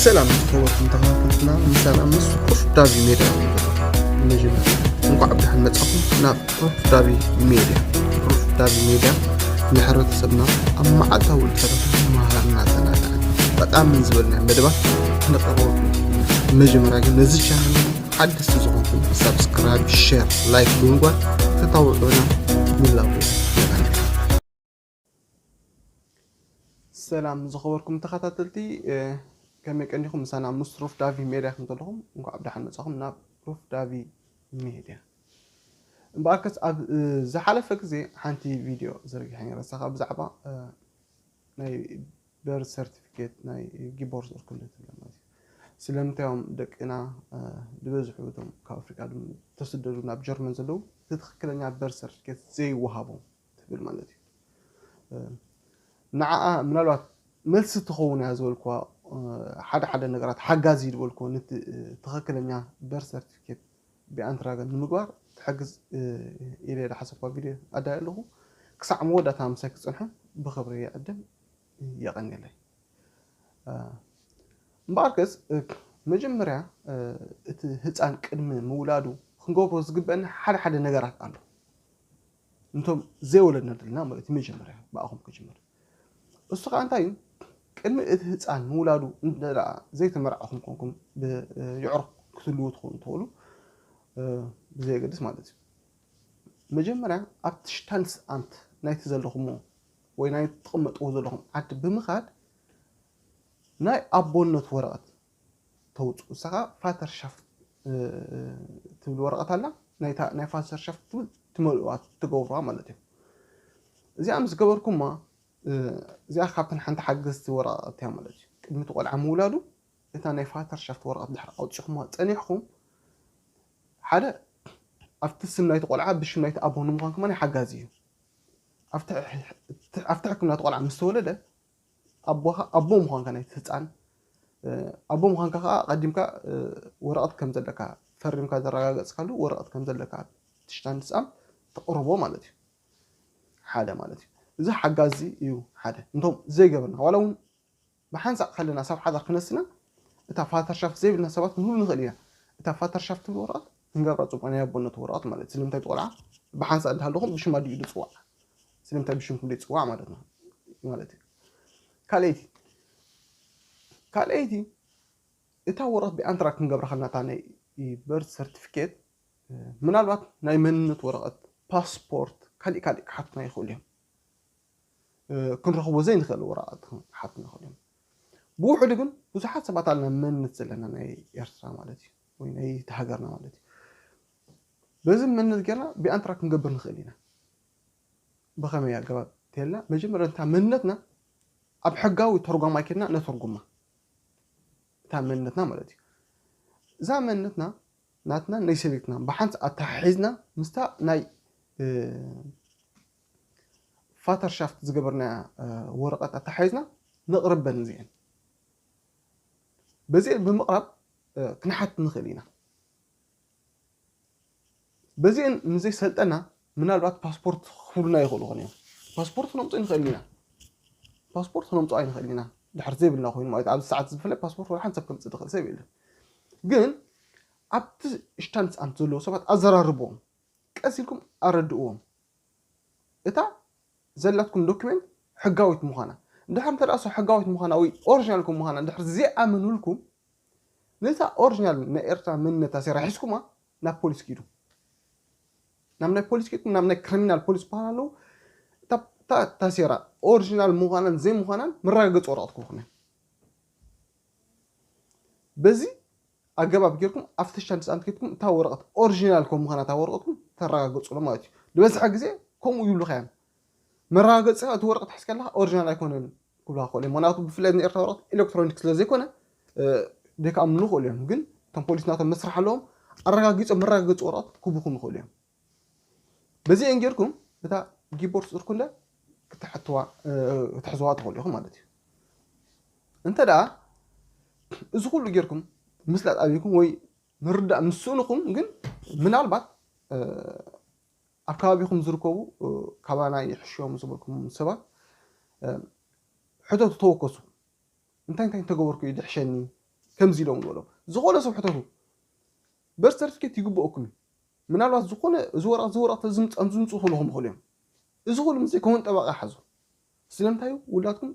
ሰላም ዝኸበርኩም ተኸታተልትና፣ ምሳና ምስ ሩፍ ዳቪ ሜድያ። መጀመርያ እንኳዕ ብደሓን መጻኹም ናብ ሩፍ ዳቪ ሜድያ። ሩፍ ዳቪ ሜድያ ንሕብረተሰብና ኣብ መዓልታዊ ንጥፈታቱ መሃርና ዘናግዕን ጠቃምን ዝበልና መደባት ክነቅርበልኩም። መጀመርያ ግን ነዚ ቻነል ሓደስቲ ዝኾንኩም ሳብስክራይብ፣ ሼር፣ ላይክ ብምግባር ተታውዑና ምላኹ። ሰላም ዝኸበርኩም ተኸታተልቲ፣ ከመይ ቀኒኹም? ምሳና ምስ ሩፍ ዳቪ ሜድያ ከም ዘለኹም እንኳዕ ብደሓን መጻኹም ናብ ሩፍ ዳቪ ሜድያ። እምበኣርከስ ኣብ ዝሓለፈ ግዜ ሓንቲ ቪድዮ ዘርጊሐ ነይረ፣ እሳ ከዓ ብዛዕባ ናይ በርት ሰርቲፊኬት ናይ ጊቦርስ ኡርኩንደ ትብል ማለት እዩ። ስለምንታይ እዮም ደቅና ዝበዝሑ እቶም ካብ ኣፍሪቃ ተስደዱ ናብ ጀርመን ዘለዉ እቲ ትኽክለኛ በርት ሰርቲፊኬት ዘይወሃቦም ትብል ማለት እዩ። ንዓኣ ምናልባት መልሲ ትኸውን እያ ዝበልኩዋ ሓደ ሓደ ነገራት ሓጋዚ ዝበልኩዎ ነቲ ትኽክለኛ በርት ሰርቲፊኬት ብኣንትራገን ንምግባር ትሕግዝ ኢለ ዝሓሰብኳ ቪድዮ ኣዳየ ኣለኹ። ክሳዕ መወዳእታ ምሳይ ክትጸንሑ ብኽብሪ ይዕድም። የቐንየለይ። እምበኣርከስ መጀመርያ እቲ ህፃን ቅድሚ ምውላዱ ክንገብሮ ዝግበአና ሓደ ሓደ ነገራት ኣሎ። እንቶም ዘይወለድና ዘለና ማለት እዩ። መጀመርያ ብኣኹም ክጅምር። እሱ ከዓ እንታይ እዩ? ቅድሚ እቲ ህፃን ምውላዱ እንተ ዘይተመርዓኹም ኮንኩም ብየዕሩኽ ክትልዉ ትኾኑ ትኽእሉ፣ ብዘየገድስ ማለት እዩ። መጀመርያ ኣብቲ ሽታንስ ኣምት ናይቲ ዘለኹሞ ወይ ናይ ትቕመጥዎ ዘለኹም ዓዲ ብምኻድ ናይ ኣቦነት ወረቐት ተውፅኡ። እሳ ከዓ ፋተርሻፍት ትብል ወረቐት ኣላ። ናይታ ናይ ፋተርሻፍት ትብል ትመልእዋ ትገብሩዋ ማለት እዩ። እዚኣ ምስ ገበርኩማ እዚኣ ካብተን ሓንቲ ሓገዝቲ ወረቐት እያ ማለት እዩ። ቅድሚ እቲ ቆልዓ ምውላዱ እታ ናይ ፋተርሻፍት ወረቐት ድሕሪ ኣውፂኹማ ፀኒሕኩም ሓደ ኣብቲ ስም ናይቲ ቆልዓ ብሽም ናይቲ ኣቦ ንምዃን ከማን ሓጋዚ እዩ። ኣብቲ ሕክምና እቲ ቆልዓ ምስ ተወለደ ኣቦ ምዃንካ ናይቲ ህፃን ኣቦ ምዃንካ ከዓ ቀዲምካ ወረቐት ከም ዘለካ ፈሪምካ ዘረጋገፅካሉ ወረቐት ከም ዘለካ ትሽታን ህፃን ተቕርቦ ማለት እዩ። ሓደ ማለት እዩ። እዚ ሓጋዚ እዩ። ሓደ እንቶም ዘይገበርና ዋላ እውን ብሓንሳእ ከለና ሳብ ሓዳር ክነስና እታ ፋተርሻፍት ዘይብልና ሰባት ክንህሉ ንኽእል ኢና። እታ ፋተርሻፍት ትብል ወረቐት ክንገብራ ፅቡቕ ናይ ኣቦነት ወረቐት ማለት እዩ። ስለምንታይ ቆልዓ ብሓንሳእ እንዳሃለኹም ብሽማ ድዩ ዝፅዋዕ? ስለምንታይ ብሽምኩም ዘይፅዋዕ ማለት ነው ማለት እዩ። ካልኣይቲ ካልኣይቲ እታ ወረቐት ብኣንትራ ክንገብራ ከለና እታ ናይ በርት ሰርቲፊኬት ምናልባት ናይ መንነት ወረቐት፣ ፓስፖርት፣ ካሊእ ካሊእ ክሓቱና ይኽእሉ እዮም። ክንረኽቦ ዘይንኽእል ወረቐት ክሓቱና ይኽእሉ እዮም። ብውሕዱ ግን ብዙሓት ሰባት ኣለና መንነት ዘለና ናይ ኤርትራ ማለት እዩ ወይ ናይ ሃገርና ማለት እዩ። በዚ መንነት ጌርና ብኣንትራ ክንገብር ንኽእል ኢና። ብኸመይ ኣገባብ ተልና መጀመርያ እታ መንነትና ኣብ ሕጋዊ ተርጓማይ ኬድና ነተርጉማ። እታ መንነትና ማለት እዩ። እዛ መንነትና ናትና ናይ ሰበይትና ብሓንቲ ኣተሓሒዝና ምስታ ናይ ፋተርሻፍት ዝገበርና ወረቐት ኣተሓሒዝና ነቕርበን እዚአን። በዚአን ብምቕራብ ክንሓት ንኽእል ኢና። በዚአን ንዘይሰልጠና ምናልባት ፓስፖርት ክብሉና ይኽእሉ ኾን እዮም። ፓስፖርት ክነምፅኦ ንኽእል ኢና። ፓስፖርት ክነምፅኦ ኣይንኽእል ኢና ድሕር ዘይብልና ኮይኑ ማለት ኣብዚ ሰዓት ዝፍለ ፓስፖርት ወላ ሓንቲ ሰብ ከምፅእ ዝኽእል ሰብ የለን። ግን ኣብቲ ሽታንስ ኣምት ዘለዉ ሰባት ኣዘራርብዎም፣ ቀስ ኢልኩም ኣረድእዎም። እታ ዘላትኩም ዶክሜንት ሕጋዊት ምዃና እንድሕር እንተ ደኣ ሕጋዊት ምዃና ወይ ኦሪጂናልኩም ምዃና እንድሕር ዘይኣመኑልኩም ነታ ኦሪጂናል ናይ ኤርትራ መንነታ ሴራ ሒዝኩማ ናብ ፖሊስ ኪዱ። ናብ ናይ ፖሊስ ኪድኩም ናብ ናይ ክሪሚናል ፖሊስ በሃል ኣለዉ። እታ ሴራ ኦሪጂናል ምዃናን ዘይምዃናን መረጋገፂ ወረቐት ክህልኩም እያ። በዚ ኣገባብ ጌርኩም ኣብቲ ሻንስ ኣንትኬትኩም እታ ወረቐት ኦሪጂናል ከም ምዃና እታ ወረቐትኩም ተረጋገፅሎ ማለት እዩ። ዝበዝሐ ግዜ ከምኡ ይብሉኻ እዮም። መረጋገፂ እቲ ወረቐት ሒዝካ ኣለኻ ኦሪጂናል ኣይኮነን ክብሉኻ ክኽእሉ እዮም። ምክንያቱ ብፍላይ ናይ ኤርትራ ወረቐት ኤሌክትሮኒክ ስለ ዘይኮነ ደይከኣምኑ ይኽእሉ እዮም። ግን እቶም ፖሊስ ናቶም መስራሕ ኣለዎም። ኣረጋጊፆም መረጋገፂ ወረቐት ክቡኹም ይኽእሉ እዮም። በዚአን ጌርኩም እታ ጊቦርስ ኡርኩንደ ክትሕትዋ ክትሕዝዋ ትኽእሉ ኢኹም ማለት እዩ። እንተ ደኣ እዚ ኩሉ ጌርኩም ምስላጥ ኣብይኩም ወይ ምርዳእ ምስ ስእንኹም ግን ምናልባት ኣብ ከባቢኹም ዝርከቡ ካባና ይሕሽዮም ዝበልኩም ሰባት ሕተቱ፣ ተወከሱ። እንታይ እንታይ እንተገበርኩ እዩ ድሕሸኒ? ከምዚ ኢሎም ንበሎም። ዝኾነ ሰብ ሕተቱ፣ በርት ሰርቲፊኬት ይግብኦኩም እዩ። ምናልባት ዝኾነ እዚ ወረቐት እዚ ወረቐት እዚ ምፃ- ዝምፅኡ ክህሉ ክኽእሉ እዮም። እዚ ኩሉ ምስ ከውን ጠበቃ ሓዙ። ስለምንታይ እዩ ውላድኩም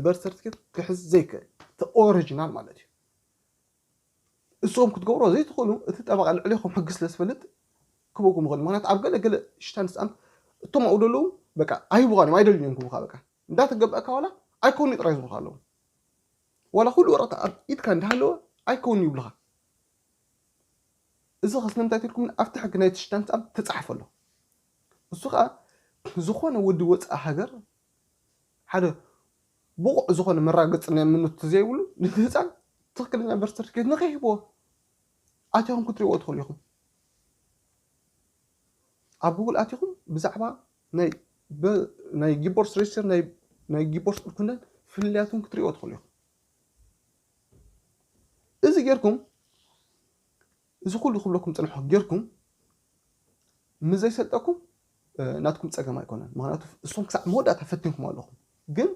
በርት ሰርቲፊኬት ክሕዝ ዘይክእል? እቲ ኦሪጂናል ማለት እዩ። እሶም ክትገብሮ ዘይትኽእሉ፣ እቲ ጠበቃ ልዕሌኹም ሕጊ ስለ ዝፈልጥ ክበኩም ይኽእል። ምክንያቱ ኣብ ገለ ገለ ሽታንስ ኣምት እቶም ኣብኡ ዘለዉ በቃ ኣይህቡኻን እዮም፣ ኣይደልዩን እዮም ክቡካ። በቃ እንዳተገበእካ ዋላ ኣይከውኒ ጥራይ ዝብሉካ ኣለዉ። ዋላ ኩሉ ወረቐት ኣብ ኢድካ እንዳሃለወ ኣይከውኒ ይብሉኻ። እዚ ከ ስለምንታይ ትልኩም ኣብቲ ሕጊ ናይቲ ሽታንስ ኣምት ተፃሕፈ ኣሎ። እሱ ከዓ ዝኾነ ወዲ ወፃእ ሃገር ሓደ ብቑዕ ዝኾነ መራገፂ ናይ መንነቱ ዘይብሉ ነቲ ህፃን ትኽክለኛ በርት ሰርቲፊኬት ንኸይህብዎ ኣቲኹም ክትሪእዎ ትኽእሉ ኢኹም። ኣብ ጉግል ኣቲኹም ብዛዕባ ናይ በ- ናይ ጊቦርስ ሬጅስተር ናይ ናይ ጊቦርስ ኡርኩንደን ፍልልያቱን ክትሪእዎ ትኽእሉ ኢኹም። እዚ ጌርኩም እዚ ኩሉ ክብለኩም ፅንሖ ጌርኩም ምስ ዘይሰልጠኩም ናትኩም ፀገም ኣይኮነን። ምክንያቱ እሶም ክሳዕ መወዳእታ ፈቲንኩም ኣለኹም፣ ግን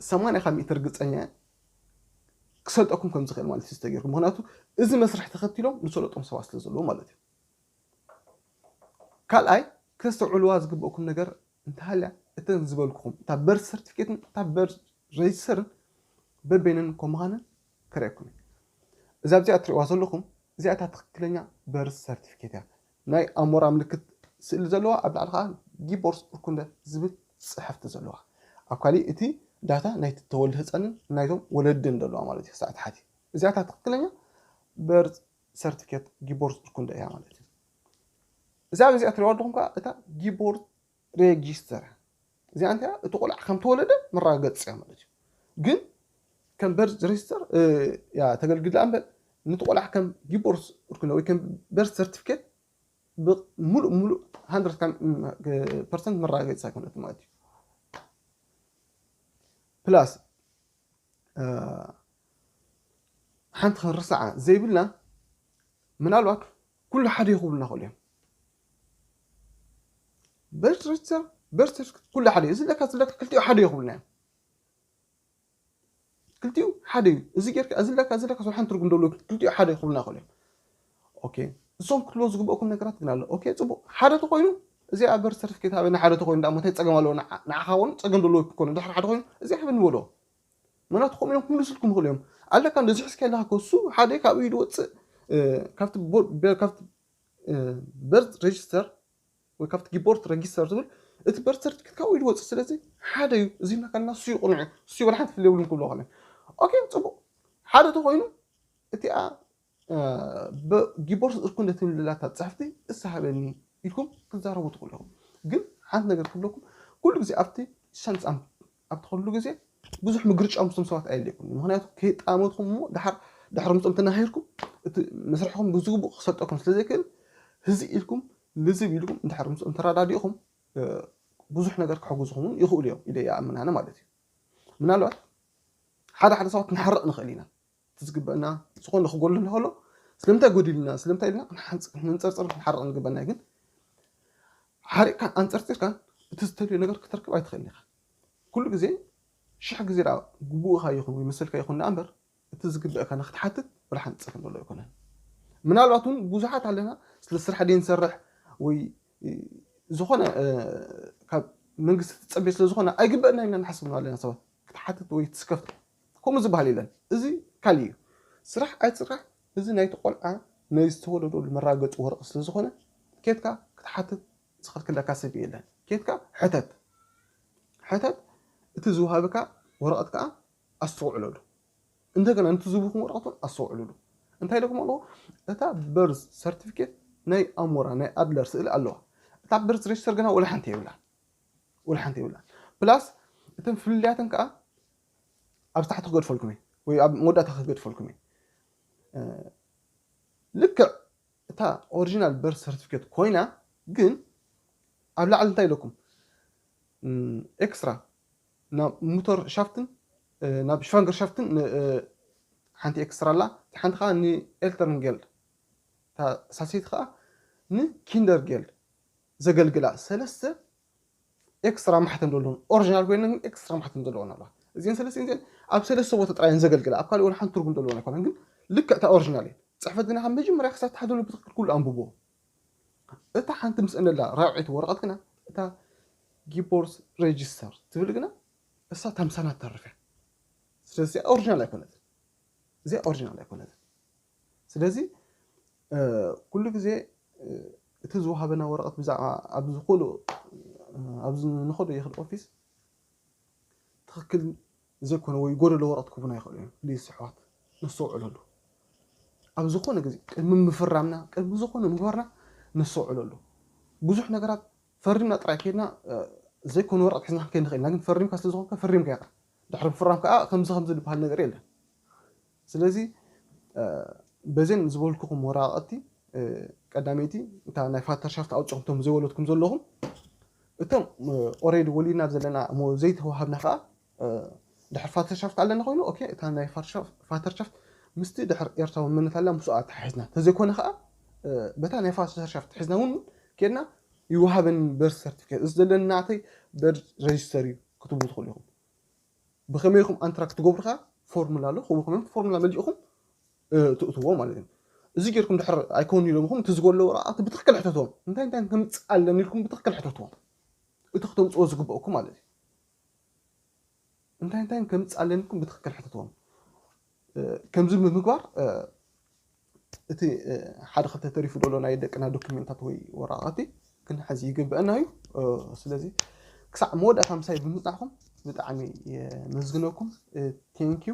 ሰማንያ ካብ ሚእቲ ርግፀኛ ክሰልጠኩም ከም ዝኽእል ማለት እዩ ዝተገርኩም። ምክንያቱ እዚ መስርሕ ተኸቲሎም ዝሰለጦም ሰባት ስለ ዘለዉ ማለት እዩ። ካልኣይ ክተስተውዕልዋ ዝግበእኩም ነገር እንተሃልያ እተን ዝበልኩኹም እታ በርት ሰርቲፊኬትን እታ በርት ሬጅስተርን በበይነን ከምዃነን ከርእየኩም እዩ። እዛ ኣብዚኣ እትሪእዋ ዘለኹም እዚኣ እታ ትኽክለኛ በርት ሰርቲፊኬት እያ። ናይ ኣሞራ ምልክት ስእሊ ዘለዋ ኣብ ላዕሊ ከዓ ጊቦርስ ኡርኩንደ ዝብል ፅሕፍቲ ዘለዋ ኣብ ካሊእ እቲ ዳታ ናይቲ ተወልደ ህፃንን ናይቶም ወለድን ዘለዋ ማለት እዩ። ክሳዕ ታሕቲ እዚኣ እታ ትኽክለኛ በርት ሰርቲፊኬት ጊቦርስ ኡርኩንደ እያ ማለት እዩ። እዛ ኣብዚ ኣትሪዋ ኣለኹም ከዓ እታ ጊቦርስ ሬጂስተር እዚኣ እንታይ እቲ ቆልዓ ከም ተወለደ መረጋገፂ እያ ማለት እዩ። ግን ከም በርዝ ሬጅስተር እያ ተገልግል እምበር ነቲ ቆልዓ ከም ጊቦርስ ኡርኩንደ ወይ ከም በርዝ ሰርቲፊኬት ብሙሉእ ሙሉእ ሃንድረድ ፐርሰንት መረጋገፂ ኣይኮነት ማለት እዩ። ፕላስ ሓንቲ ክንርስዓ ዘይብልና ምናልባት ኩሉ ሓደ ይኽብሉና ክእሉ እዮም። በርት ሬጅስተር በርት ሰርቲፊኬት ኩሉ ሓደ እዩ። እዚ ለካ እዚ ለካ ክልቲኡ ሓደ ይኽብሉና እዮም። ክልቲኡ ሓደ እዩ። እዚ ጌርካ እዚ ለካ እዚ ለካ ስለ ሓንቲ ትርጉም ደሎ ክልቲኡ ሓደ ይኽብሉና ክእሉ እዮም። ኦኬ እሶም ክትብሎ ዝግበእኩም ነገራት ግን ኣሎ። ኦኬ ፅቡቅ ሓደ ተኮይኑ እዚኣ በርት ሰርቲፊኬት ሃበና ሓደ ተኮይኑ ዳ እንታይ ፀገም ኣለዎ? ንዓኻ ኮኑ ፀገም ደሎ ክኮኑ ድሕሪ ሓደ ኮይኑ እዚ ሃበኒ በሎ። ምክንያቱ ከምኡ እዮም ክምልስልኩም ይኽእሉ እዮም። ኣለካ እንደዚ ሒዝካ ኣለካ ከሱ ሓደ ካብ ኢዱ ወፅእ ካብቲ በርት ሬጅስተር ወይ ካብቲ ጊቦርት ሬጅስተር ዝብል እቲ በርት ሰርቲፊኬት ካብኡ ኢዱ ወፅእ። ስለዚ ሓደ እዩ እዚ እናካልና እሱ ይቕንዑ እሱ ይበል ሓንቲ ፍል የብሉም ክብሎ ከለ ኦኬ ፅቡቅ ሓደ ተኮይኑ እቲኣ ጊቦርስ እርኩ እንደትብል ዘላታ ፅሕፍቲ እሳ ሃበኒ ኢልኩም ክትዛረቡ ትኽእሉ ኢኹም። ግን ሓንቲ ነገር ክብለኩም ኩሉ ግዜ ኣብቲ ሻንስ ኣብ ትኸድሉ ግዜ ብዙሕ ምግርጫ ምስቶም ሰባት ኣየድልየኩም። ምክንያቱ ከይጣመትኩም እሞ ድሓር ድሕሪ ምስኦም ተናሂርኩም እቲ መስርሕኩም ብዝግቡእ ክሰልጠኩም ስለ ዘይክእል ህዚ ኢልኩም ልዝብ ኢልኩም እንድሕር ምስኦም ተረዳዲእኹም ብዙሕ ነገር ክሕግዝኹም እውን ይኽእሉ እዮም ኢለ ይኣምን ኣነ ማለት እዩ። ምናልባት ሓደ ሓደ ሰባት ክንሓርቕ ንኽእል ኢና። እቲ ዝግበአና ዝኾነ ክጎድል እንከሎ ስለምንታይ ጎዲልና ስለምንታይ ኢልና ክንሓንፅእ ክንንፀርፀር ክንሓርቕ ንግበና ግን ሓሪቕካን ኣንፀርፂርካን እቲ ዝተልዮ ነገር ክትረክብ ኣይትኽእልን ኢኻ። ኩሉ ግዜ ሽሕ ግዜ ዳ ግቡእኻ ይኹን ወይ መሰልካ ይኹን ዳ እምበር እቲ ዝግበእካ ንክትሓትት ወላ ሓንቲ ፀገም ዘሎ ኣይኮነን። ምናልባት እውን ብዙሓት ኣለና ስለ ስራሕ ደይ ንሰርሕ ወይ ዝኾነ ካብ መንግስቲ ትፀበ ስለ ዝኾነ ኣይግበእና ኢና ንሓስብ ኣለና ሰባት ክትሓትት ወይ ትስከፍ ከምኡ ዝበሃል የለን። እዚ ካልእ እዩ። ስራሕ ኣይትስራሕ እዚ ናይቲ ቆልዓ ናይ ዝተወለደሉ መራገፂ ወረቐ ስለ ዝኾነ ኬትካ ክትሓትት ዝኸልክለካ ሰብ የለን። ኬትካ ሕተት ሕተት እቲ ዝውሃብካ ወረቐት ከዓ ኣስተውዕለሉ። እንደገና ነቲ ዝህቡኩም ወረቐት እውን ኣስተውዕልሉ። እንታይ ኢለኩም ኣለኹ? እታ በርዝ ሰርቲፊኬት ናይ ኣሞራ ናይ ኣድለር ስእሊ ኣለዋ። እታ በርዝ ሬጅስተር ግና ወላ ሓንቲ የብላን። ወላ ሓንቲ የብላን። ፕላስ እተን ፍልልያተን ከዓ ኣብ ታሕቲ ክገድፈልኩም እየ ወይ ኣብ መወዳእታ ክገድፈልኩም እየ። ልክዕ እታ ኦሪጂናል በርዝ ሰርቲፊኬት ኮይና ግን ኣብ ላዕሊ እንታይ ኢለኩም ኤክስትራ ናብ ሙተር ሻፍትን ናብ ሽፋንገር ሻፍትን ሓንቲ ኤክስትራ ኣላ። ሓንቲ ከዓ ንኤልተርን ጌልድ እታ ሳሴት ከዓ ንኪንደር ጌልድ ዘገልግላ ሰለስተ ኤክስትራ ማሕተም ዘለዎን ኦሪጂናል ኮይነ ግን ኤክስትራ ማሕተም ዘለዎን ኣለዋ። እዚን ሰለስቲን እዚን ኣብ ሰለስተ ቦታ ጥራይ ዘገልግላ፣ ኣብ ካልእ ወላ ሓንቲ ትርጉም ዘለወን ኣይኮነን። ግን ልክዕ እታ ኦሪጂናል እየን። ጽሕፈት ግና ካብ መጀመርያ ክሳብ ታሕቲ ዘሎ ብትክክል ኩሉ ኣንብቦ። እታ ሓንቲ ምስ እነላ ራብዐይቲ ወረቐት ግና እታ ጊቦርስ ሬጂስተር ትብል ግና እሳ ታምሳና ትተርፍ እያ። ስለዚ እዚኣ ኦሪጂናል ኣይኮነትን። እዚኣ ኦሪጂናል ኣይኮነትን። ስለዚ ኩሉ ግዜ እቲ ዝወሃበና ወረቐት ብዛዕባ ኣብ ዝኾኑ ኣብዚ ንኸዶ ይኽእል ኦፊስ ትኽክል ዘይኮነ ወይ ጎደሎ ወረቐት ክቡና ይኽእሉ እዮም። ፕሊዝ ኣሕዋት ነስተውዕለሉ። ኣብ ዝኾነ ግዜ ቅድሚ ምፍራምና ቅድሚ ዝኾነ ምግባርና ነስተውዕለሉ። ብዙሕ ነገራት ፈሪምና ጥራይ ከይድና ዘይኮነ ወረቐት ሒዝና ክንከይድ ንኽእል ኢና። ግን ፈሪምካ ስለ ዝኾንካ ፈሪምካ ኢኻ። ድሕሪ ምፍራም ከዓ ከምዚ ከምዚ ዝበሃል ነገር የለን። ስለዚ በዘን ዝበልኩኹም ወረቓቕቲ ቀዳመይቲ እታ ናይ ፋተርሻፍት ኣውፅኹም እቶም ዘይወለድኩም ዘለኹም እቶም ኦሬዲ ወሊድና ዘለና እሞ ዘይተዋሃብና ከዓ ድሕር ፋተርሻፍት ኣለና ኮይኑ ኦኬ እታ ናይ ፋተርሻፍት ምስቲ ድሕር ኤርትራዊ መንነት ኣላ ምስኡ ኣተሓሒዝና ተዘይኮነ ከዓ በታ ናይ ፋተርሻፍት ሒዝና እውን ኬድና ይወሃበን በርት ሰርቲፊኬት እዚ ዘለኒ ናተይ በርት ሬጅስተር እዩ ክትብሉ ትኽእሉ ኢኹም። ብኸመይ ኢኹም ኣንትራክ ትገብሩ ከዓ ፎርሙላ ኣሎ ከምኡ ከመይ ፎርሙላ መሊእኹም ትእትዎ ማለት እዩ። እዚ ጌርኩም ድሕር ኣይከውን ኢሎምኹም እቲ ዝጎሎ ወረቓቕቲ ብትክክል ሕተትዎም እንታይ እንታይ ከምፅእ ኣለኒ ኢልኩም ብትክክል ሕተትዎም። እቲ ክተምፅዎ ዝግበእኩም ማለት እዩ። እንታይ እንታይ ከምፅእ ኣለኒ ኢልኩም ብትክክል ሕተትዎም። ከምዚ ብምግባር እቲ ሓደ ክልተ ተሪፉ ዘሎ ናይ ደቅና ዶክሜንታት ወይ ወረቓቕቲ ክንሕዝ ይግበአና እዩ። ስለዚ ክሳዕ መወዳእታ ምሳይ ብምፅናዕኩም ብጣዕሚ የመስግነኩም። ቴንኪዩ።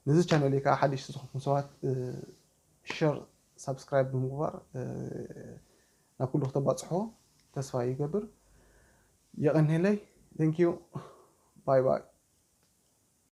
ነዚ ቻነል ከዓ ሓደሽቲ ዝኾንኩም ሰባት ሸር ሳብስክራይብ ብምግባር ናብ ኩሉ ክተባፅሖ ተስፋ ይገብር። የቐንየለይ። ቴንኪዩ። ባይ ባይ።